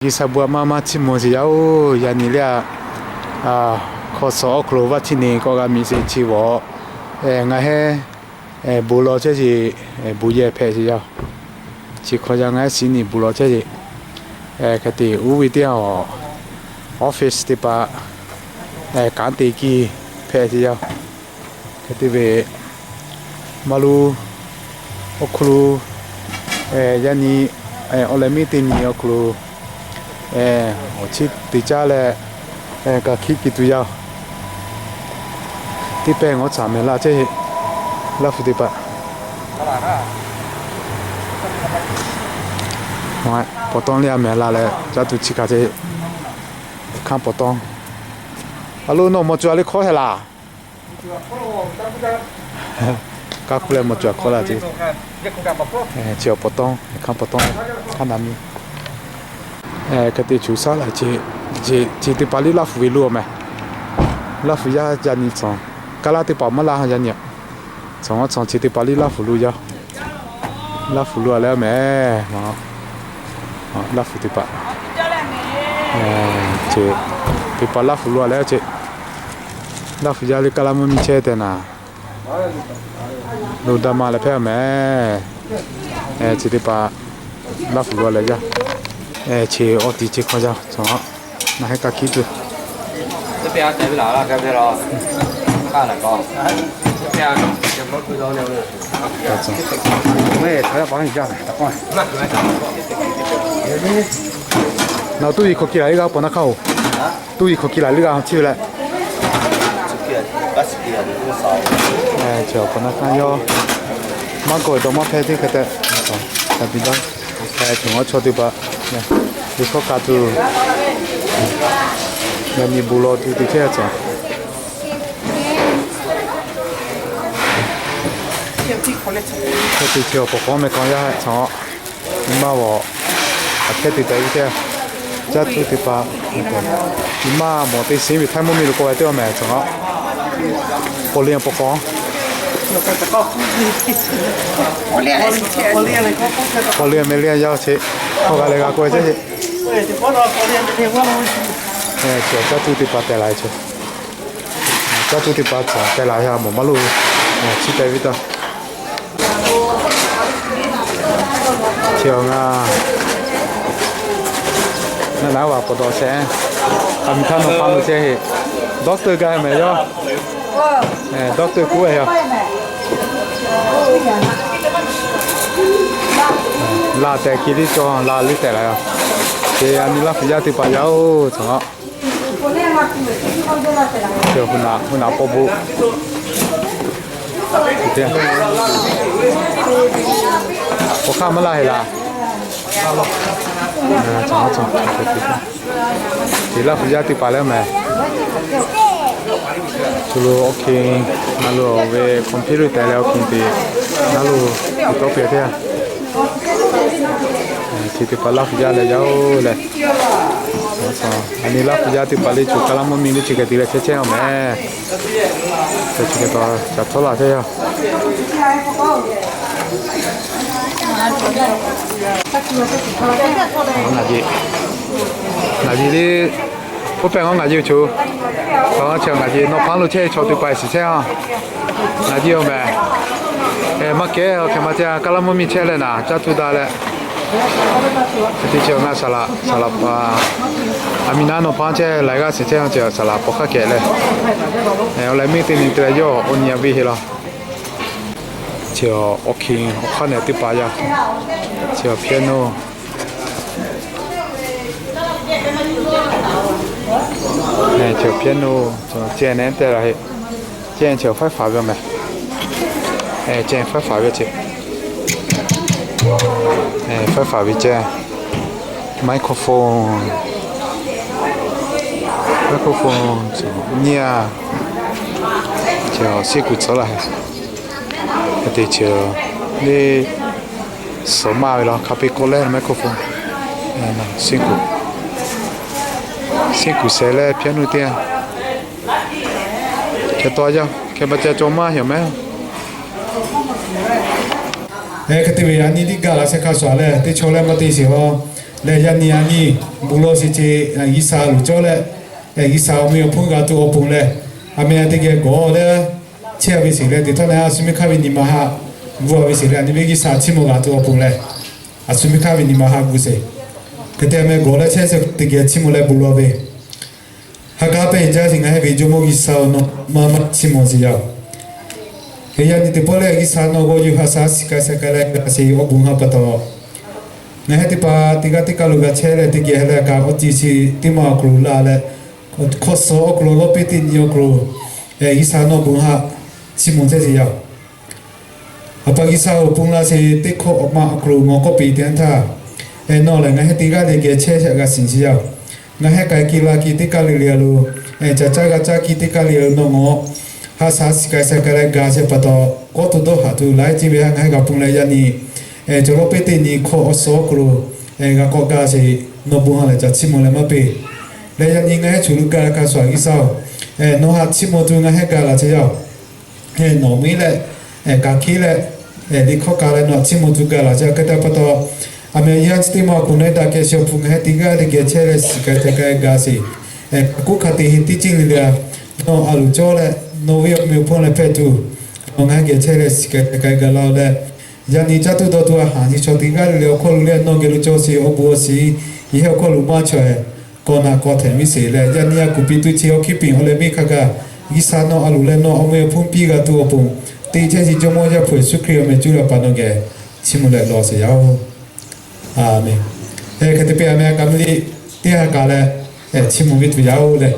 G'uiˬ sha bon maˇ maˇ chiˇ mvuh sheˍ yaˇ oˬ. Yaꞈ nyi le a, hk'aw suh awˬ hk'aw lo vaˇ htiˇ neˬ k'awꞈ g'a miˬ sheˍ chi g'awˬ, ngaˬ heˆ bon lawˬ chehˇ sheˍ, bon yehˬ hpehꞈ sheˍ yaˇ oˬ. Chi hk'aw yaˇ ngaˬ heˆ shiˍ neˬ bon lawˬ chehˇ sheˍ. Hk'e te uˉ ve teˇ yanˇ awˬ office teˇ hpaˍ kanˉ te kiˇ hpehꞈ sheˍ yaˇ oˬ. Hk'e te ve maˇ lo awˬ hk'aw lo yaˇ nyi awˬ leh miˉ teˇ nyi awˬ hk'aw lo awˬ chiˇ te caˇ leh, ka hkiˉ kiˬ tuˬ yaˇ oˬ. Teˇ pehˇ ngawˬ caˍ mehˍ laˇ chehˇ, Laˇ hpu teˇ hpaˍ. Paw tawˇ le a mehˍ la leh caˇ tuˬ chi hkanˍ chehˇ. Hkanˇ paw tawˇ. A lo nawˬ mawˬ cuˬ a le hkawˇ hehˍ laˬ. Kaˇ hkuˇ leh mawˬ cuˬ a hkawˇ laˇ ce. Chi awˬ paw tawˇ, hkanˇ paw tawˇ, hkanˇ naˍ miˇ. Hk'e te chuˬ shaˉ laꞈ ce, chi teˇ hpaˍ liˇ Laˇ hpu ve lo mehˍ. Laˇ hpu yaˇ yaˇ nyi cawˬ, kaˇ laˇ teˇ hpaˍ maˇ laˇ yaˇ nyi. Cawˬ a cawˬ chi teˇ hpaˍ liˇ Laˇ hpu lo yaˇ. Laˇ hpu lo a leh mehˍ. Laˇ hpu teˇ hpaˍ, teˇ hpaˍ Laˇ hpu lo a leh ce. Laˇ hpu yaˇ le kaˇ laˇ mvuhˇ miˬ chehˇ tehꞈ naˍ, lo daꞈ ma leh hpehˇ a mehˍ. Chi teˇ hpaˍ Laˇ hpu lo a leh yaˇ. Chi awˬ ti chi hk'aw yaˇ cawˬ, ngaˬ heˆ ka hkiˉ tuˬ. Nawˬ tuˇ yiˍ hk'aw kiˇ laˬ iˉ g'aˇ paw naˇ hkanˇ oˬ. Tuˇ yiˍ hk'aw kiˇ laˬ iˉ g'aˇ chi ve leh, chi awˬ paw naˇ hkanˇ yawˇ maˇ kawˆ dawˬ maˇ hpehˇ teˇ hk'e te. Kaˍ piˍ daˇ, ngaˬ chaw teˇ hpaˍ ve hkawˇ k'a tuˬ, yaꞈ nyi bon lawˬ tuˬ te chehˇ a cawˬ. Hk'e te chi awˬ paw k'awˉ meh k'aw yaˇ cawˬ. Nyi ma g'awˬ aꞈ hkehˇ te taˍ ve teˇ, caˇ tuˬ teˇ hpaˍ, nyi ma mawˬ te shiˉ ve htaiˇ mvuhˇ miˬ lo k'oˆ ve teˇ a mehˍ cawˬ. Paw le paw k'awˉ, paw le meh le yaˇ ce, k'awꞈ g'a leh g'a k'oˆ ve ce. Caˇ tuˬ teˇ hpaˍ tehˬ la ve ce. Caˇ tuˬ teˇ hpaˍ cawˬ tehˬ la ve a mawˬ maˇ lo, chiˇ teh ve taˇ. Chi awˬ ngaˬ naˆ naˉ vaˬ k'awꞈ dawˬ shehˍ, a miˬ htaˇ nawˬ hpaˇ lo chehˇ heˆ. Doctor gaˇ mehˍ yawˇ, doctor kuˉ ve yaˇ. Laˬ tehꞈ ki liˇ cawˬ, laˬ liˇ tehꞈ la yaˇ. Chi a nyi Laˇ hpu yaˇ teˇ hpaˍ yaˇ oˬ cawˬ. Hu naꞈ paw bon. Paw hk'aˇ maˇ laˇ heˆ laˬ. Chi Laˇ hpu yaˇ teˇ hpaˍ leh mehˍ. Shu lo awˬ hkiˬ na lo ve computer tehꞈ leh awˬ hkiˬ te na lo tawˇ pehˍ teˇ a. Chi teˇ hpaˍ Laˇ hpu yaˇ leh yaˇ oˬ leh, a nyi Laˇ hpu yaˇ teˇ hpaˍ le co kaˇ laˇ mvuhˇ miˬ le chi hk'e te leh chehˇ chehˇ a mehˍ. Chi hk'e taw caˬ htawˇ laˬ chehˇ yaˇ. Ngaˬ yeˬ le, oˇ pehˬ ngaˬ yeˬ ve co, ngaˬ yeˬ nawˬ hpaˇ lo chehˇ ve chaw teˇ hpaˍ shiˍ chehˇ a. Ngaˬ yeˬ a mehˍ. Maˇ kehˉ a hk'e ma te a kaˇ laˇ mvuhˇ miˬ chehˇ leh naˍ caˇ tuˬ daꞈ leh, teˇ chi ngaˬ saˍ laꞈ saˍ laꞈ pa, a miˬ naˉ nawˬ hpaˇ chehˇ laiˬ g'aˇ shiˍ chehˇ a ce saˍ laꞈ paw hk'aˇ kehˬ leh, awˬ leh miˇ teˇ nyi te leh yawˇ awˬ nyi a ve heˆ law. Chi awˬ hkiˬ awˬ hk'aˇ nehˬ teˇ hpaˍ yaˇ. Chi awˬ piano, chi awˬ piano, ceh nehˬ tehꞈ la heˆ. Ceh chi awˬ faiˉ faˍ ve mehˍ. Ceh faiˉ faˍ ve ce. Faiˉ faˍ ve ceh. Microphone, microphone nyiˇ a. Chi awˬ shiˉ kuˬ tcuhˉ laˬ heˆ. Te chi le suhˍ maˇ ve law hk'a peˇ k'oˆ leh microphone, shiˉ kuˬ, shiˉ kuˬ shehˍ leh piano teˇ a. Hk'e taw yaˇ hk'e ma ceh cawˬ maˇ heˆ mehˍ. Hk'e te ve a nyi teˇ gaˬ laˬ sheh hk'a shuˍ leh teˇ chaw leh maˇ te shiˍ a. Leh yaꞈ nyi a nyi bon lawˬ sheˍ ce, G'uiˬsha loˍ cawˇ leh, G'uiˬsha awˬ meh awˬ hponˇ g'a tuˬ awˬ pon leh, a meh teˇ geh gawˬ leh chehˇ ve sheˍ leh, teˇ htawˇ leh a shu miˇ hk'aˇ ve nyi ma haꞈ gu a ve sheˍ leh, a nyi ve G'uiˬsha chiˇ mvuh g'a tuˬ awˬ pon leh, a shu miˇ hk'aˇ ve nyi ma haꞈ gu sheˍ. Hk'e te a meh gawˬ leh chehˇ sheˍ teˇ geh chiˇ mvuh leh bon lawˬ ve, ha k'aˉ pehˇ jaˇ sheˍ. Ngaˬ hui ve Jawˇmawˇ G'uiˬsha-oˬ, nawˬ maˇ maˇ chiˇ mvuh sheˍ yaˇ-oˬ. Hk'e yaꞈ nyi teˇ pawˆ leh G'uiˬsha nawˬ g'awˇ yuˬ ha shaˍ shiˍ k'ai sheh k'ai leh g'a sheˍ awˬ bon ha pa taw, ngaˬ hui teˇ hpaˍ teˇ g'aˇ teˇ kaˇ lo g'a chehˇ leh, teˇ geh ha leh kaꞈ awˬ ti chi teˇ ma awˬ hk'aw lo la leh, hk'awꞈ shawˍ awˬ hk'aw lo lawˇ piˇ teˇ nyi awˬ hk'aw lo, G'uiˬsha nawˬ bon ha chiˇ mvuh chehˇ sheˍ yaˇ-oˬ. A pa G'uiˬsha-oˬ, pon la sheˍ teˇ hkawˇ awˬ ma awˬ hk'aw lo ngawˬ k'awꞈ piˇ teˇ yanˇ htaˇ, nawˬ lehˬ ngaˬ hui teˇ g'aˇ leh geh chehˇ shaꞈ g'a shiˍ sheˍ yaˇ-oˬ. Ngaˬ hui k'ai ki la ki teˇ kaˇ le le lo, caˍ caˇ g'a caˇ ki teˇ kaˇ le lo nawˬ ngawˬ ha shaˍ shiˍ k'ai sheh k'ai leh g'a sheˍ pa taw, kawˆ tuˬ dawˇ haꞈ tuˬ laiˉ ceuˬ ve ha ngaˬ hui g'a pon leh yaꞈ nyi, cawˬ lawˇ piˇ teˇ nyi hkawˇ awˬ suhˍ awˬ hk'aw lo g'a k'awꞈ gaˇ sheˍ. Nawˬ bon ha lehˬ ca chiˇ mvuh leh maˇ peˇ. Leh yaꞈ nyi ngaˬ hui choˬ lu gaˇ hk'a shuˍ G'uiˬsha-oˬ, nawˬ haꞈ chiˇ mvuh tuˬ ngaˬ hui gaˇ laˬ chehˇ yaˇ-oˬ. Nawˬ mui leh kaꞈ hkiˉ leh, liꞈ hkawˇ kaꞈ leh nawˬ chiˇ mvuh tuˬ gaˇ laˬ chehˇ. Hk'e te pa taw, a meh yaˇ chi teˇ ma awˬ hk'aw lo daꞈ kehˬ sheˍ awˬ hpu ngaˬ hui teˇ g'aˇ leh geh chehˇ leh shiˍ k'ai teh k'ai gaˇ sheˍ. K'oˆ hk'a te heh teˇ ceuˬ le le, nawˬ a loˍ cawˇ leh nawˬ ve awˬ meh awˬ hponˇ leh hpehꞈ tuˬ, nawˬ ngaˬ hui geh chehˇ leh shiˍ k'ai teh k'ai gaˇ laˇ-oˬ leh, yaꞈ nyi caˇ tuˬ dawˇ tuˬ a haˍ nyi chaw teˇ g'aˇ le le awˬ hk'aw lo leh nawˬ geh lo cawˬ sheˍ awˬ bon awˬ shiˍ, yehˬ awˬ hk'aw lo maˇ chaweh k'awꞈ naꞈ k'awꞈ htehꞈ miˇ sheˍ leh, yaꞈ nyi a kuˬ piˇ tuˬ chi awˬ hkiˉ piˍ awˬ leh miˇ hk'a gaˬ, G'uiˬsha nawˬ a loˍ leh nawˬ awˬ meh awˬ hponˇ piˇ g'a tuˬ awˬ pon, teˇ chehˇ chi Jawˇmawˇ Yaˇ hpu Yeˍsuˆ Hkriꞈ awˬ meh cuˇ leh pa nawˬ geh chiˇ mvuh leh lawˬ sheˍ yaˇ-oˬ. A meh. Hk'e te peuˬ a meh a kaꞈ mvuhˇ liˇ teˇ ha kaꞈ leh chiˇ mvuh ve tuˬ yaˇ-oˬ leh,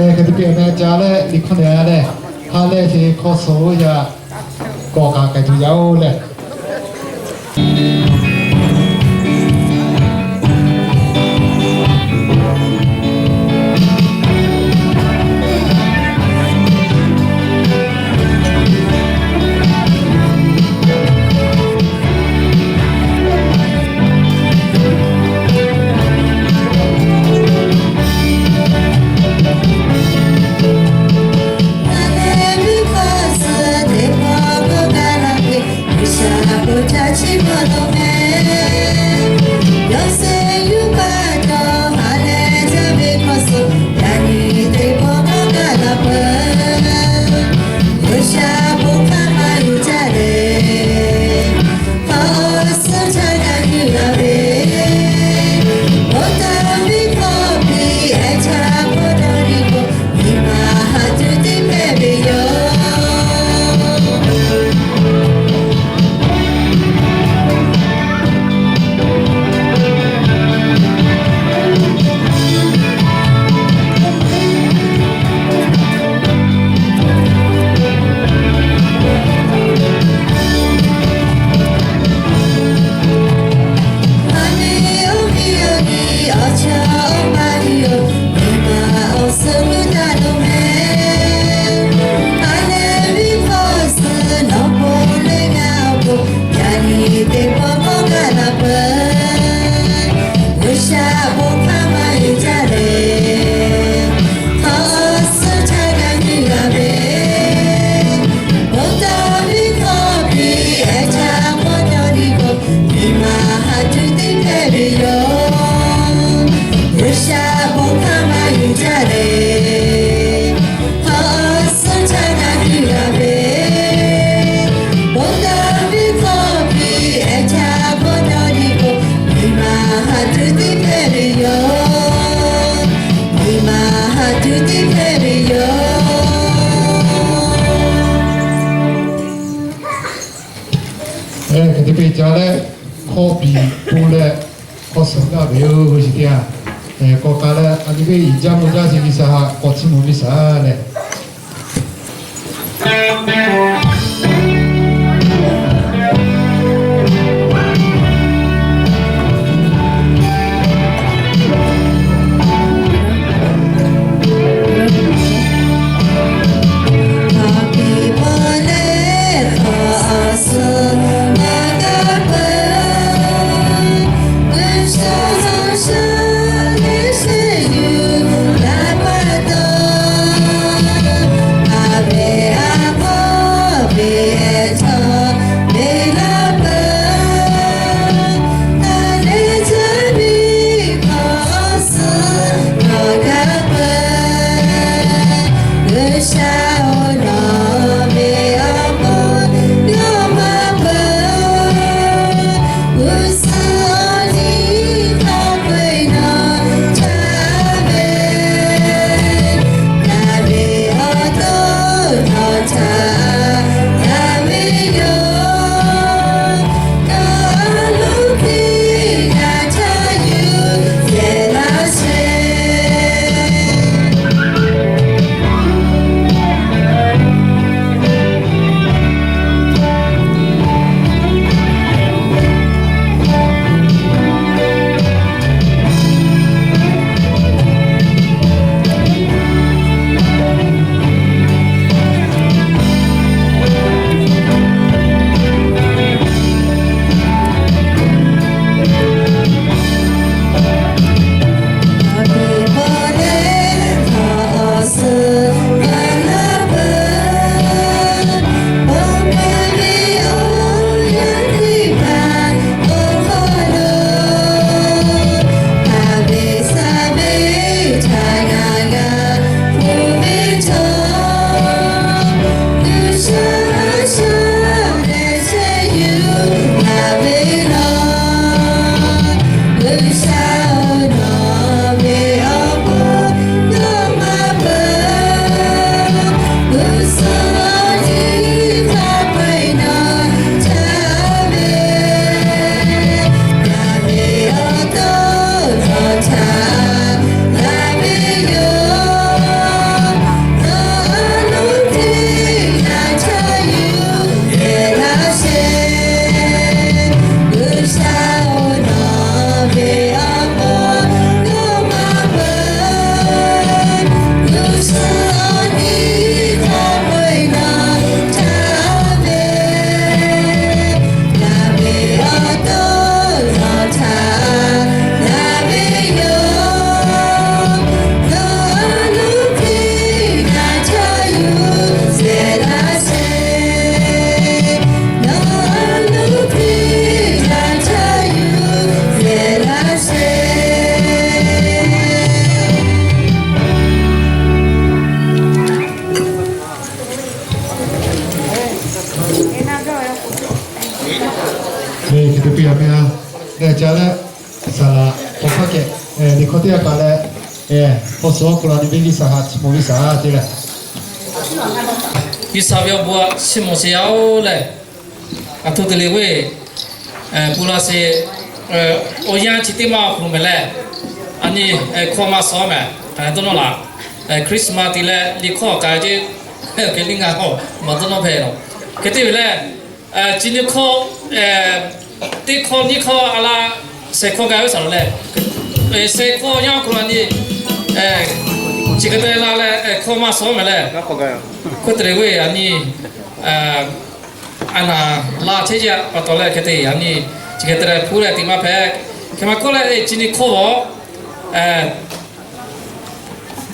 Hk'e te peuˬ a meh ca leh liꞈ hkawˇ nehˬ leh, ha lehˬ sheˍ hk'aw suhˍ oˇ yaꞈ kawꞈ k'aꞈ k'ai tuˬ yaˇ-oˬ leh. Te ca leh hk'aw piˍ tu leh hk'aw suhˍ gaˇ ve yoˬ. Chi teˇ yanˇ, k'awꞈ k'ai leh a nyi ve iˍ jaˇ mvuh jaˇ sheˍ G'uiˬsha htaꞈ k'awꞈ chiˇ mvuh ve shaˍ leh, Leh hk'e te piˇ a piˇ a, leh ca leh, saˍ laꞈ k'awꞈ hpaˇ kehˬ, liꞈ hkawˇ teˇ g'aˇ kaꞈ leh, k'awꞈ suh awˬ hk'aw lo a nyi ve G'uiˬsha htaꞈ chiˇ mvuh ve shaˍ te leh, G'uiˬsha ve awˬ bon htaꞈ chiˇ mvuh sheˍ yaˇ oˬ leh, a htoꞈ te leh ve, pu la sheˍ, awˬ yanˇ chi teˇ maˇ awˬ hk'aw lo mehˍ leh, a nyi hkawˇ maˇ suh mehˍ, dawˇ nawˇ laˬ, Christmas te leh liꞈ hkawˇ k'ai ce, hk'e liˇ ngaˬ hawˬ maˇ dawˇ nawˇ hpehꞈ lawˬ. Hk'e te ve leh, chi nyi hkawˇ, teˇ hkawˇ nyiˇ hkawˇ a la, shehˍ hkawˇ gaˬ ve shaˍ laꞈ leh, shehˍ hkawˇ yanˇ awˬ hk'aw lo a nyi, chi hk'e te la leh hkawˇ maˇ suh mehˍ leh, hk'e te leh ve a nyi, a naˍ la chehˇ yaˇ pa taw leh hk'e te a nyi, chi hk'e te leh hpu leh teꞈ maˇ hpehꞈ. Hk'e maˇ k'oˆ leh, chi nyi hkawˇ awˬ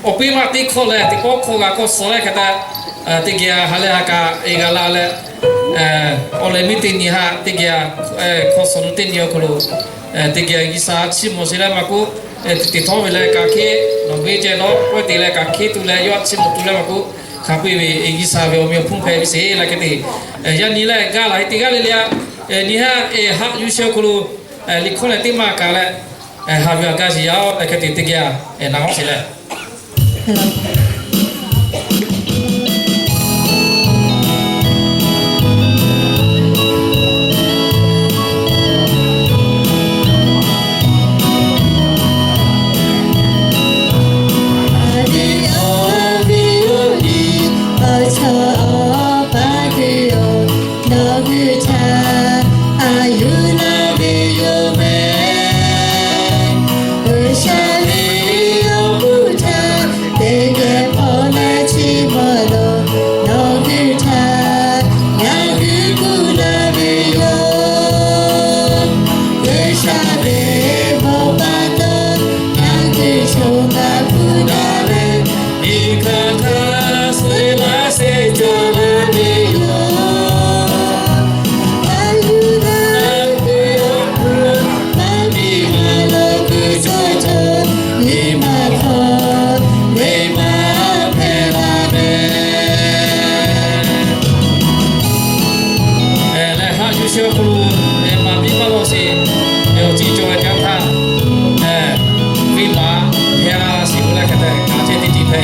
awˬ piˇ laˇ teˇ hkawˇ leh teˇ pawˆ hkawˇ g'a k'awꞈ suh leh hk'e te, teˇ geh ha leh ha kaꞈ e g'a la leh, awˬ lehˬ miˇ teˇ nyi haꞈ teˇ geh hkawˇ suh nu teˇ nyi awˬ hk'aw lo, teˇ geh G'uiˬsha chiˇ mvuh sheˍ leh maˇ k'oˆ, teˇ htawˇ ve leh kaꞈ hk'e nawˬ ve ceh lawˬ k'oˆ te leh kaꞈ hk'e tuˬ leh yawˇ chiˇ mvuh tuˬ leh maˇ k'oˆ, hk'a peu-eˬ ve G'uiˬsha ve awˬ meh awˬ hponˇ hpehꞈ ve sheˍ leh hk'e te, yaꞈ nyi leh gaˇ laˬ heˆ teˇ g'aˇ le le a, nyi haꞈ haꞈ yuˬ sheˍ awˬ hk'aw lo liꞈ hkawˇ leh teˇ maˇ kaꞈ leh, ha ve awˬ gaˇ sheˍ yaˇ oˬ leh hk'e te teˇ geh na g'awˇ sheˍ leh.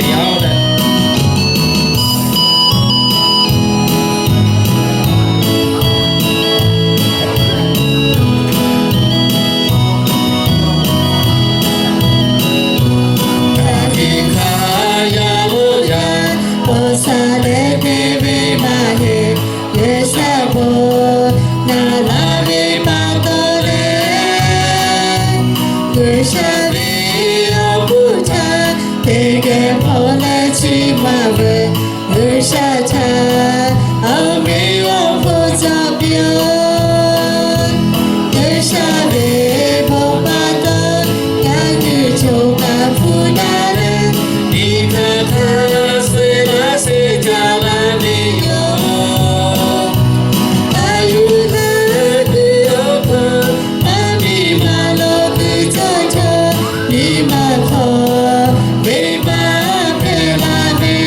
yaˇ-oˬ leh, hk'aˬ hk'e hk'a yaˇ lo yaˇ, paw sha leh te ve maˇ heˆ. G'uiˬsha bon naˍ laˇ ve pa taw leh, G'uiˬsha ve awˬ hpfuhˇ htaꞈ teˇ geh hpaw leh chiˇ maˇ ve, G'uiˬsha htaꞈ awˬ meꞈ awˬ hponˇ tcuh piˇ-oˆ. G'uiˬsha ve bon pa taw, ngaˬ hui choˬ kaꞈ hpu daꞈ leh, miˬ hk'aˇ hk'aˇ suh laˇ suh jaˇ laˇ ve yoˬ. A yuˬ leh kuiˬ awˬ hk'aw, maˇ miˬ maˇ lo kuiˬ cawˇ cawˇ, miˬ maˇ hk'aw venˇ baˆ hpehꞈ la ve,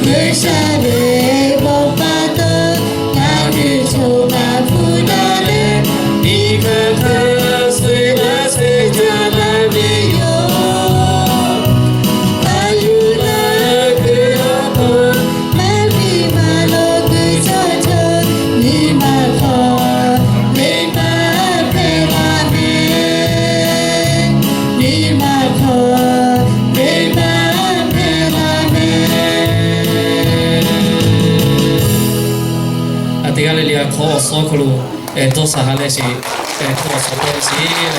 G'uiˬsha ve bon pa taw, ngaˬ hui choˬ kaꞈ hpu daꞈ leh, miˬ hk'aˇ hk'aˇ suh laˇ suh jaˇ laˇ ve yoˬ. A yuˬ leh kuiˬ awˬ hk'aw, maˇ miˬ maˇ lo kuiˬ cawˇ cawˇ, miˬ maˇ hk'aw venˇ baˆ hpehꞈ la ve, miˬ maˇ hk'aw venˇ baˆ hpehꞈ la ve. A teˇ g'aˇ le le a hk'aw awˬ suhˉ hk'aw lo dawˇ sha ha leh sheˍ, hk'aw awˬ suhˉ hpehꞈ sheˍ.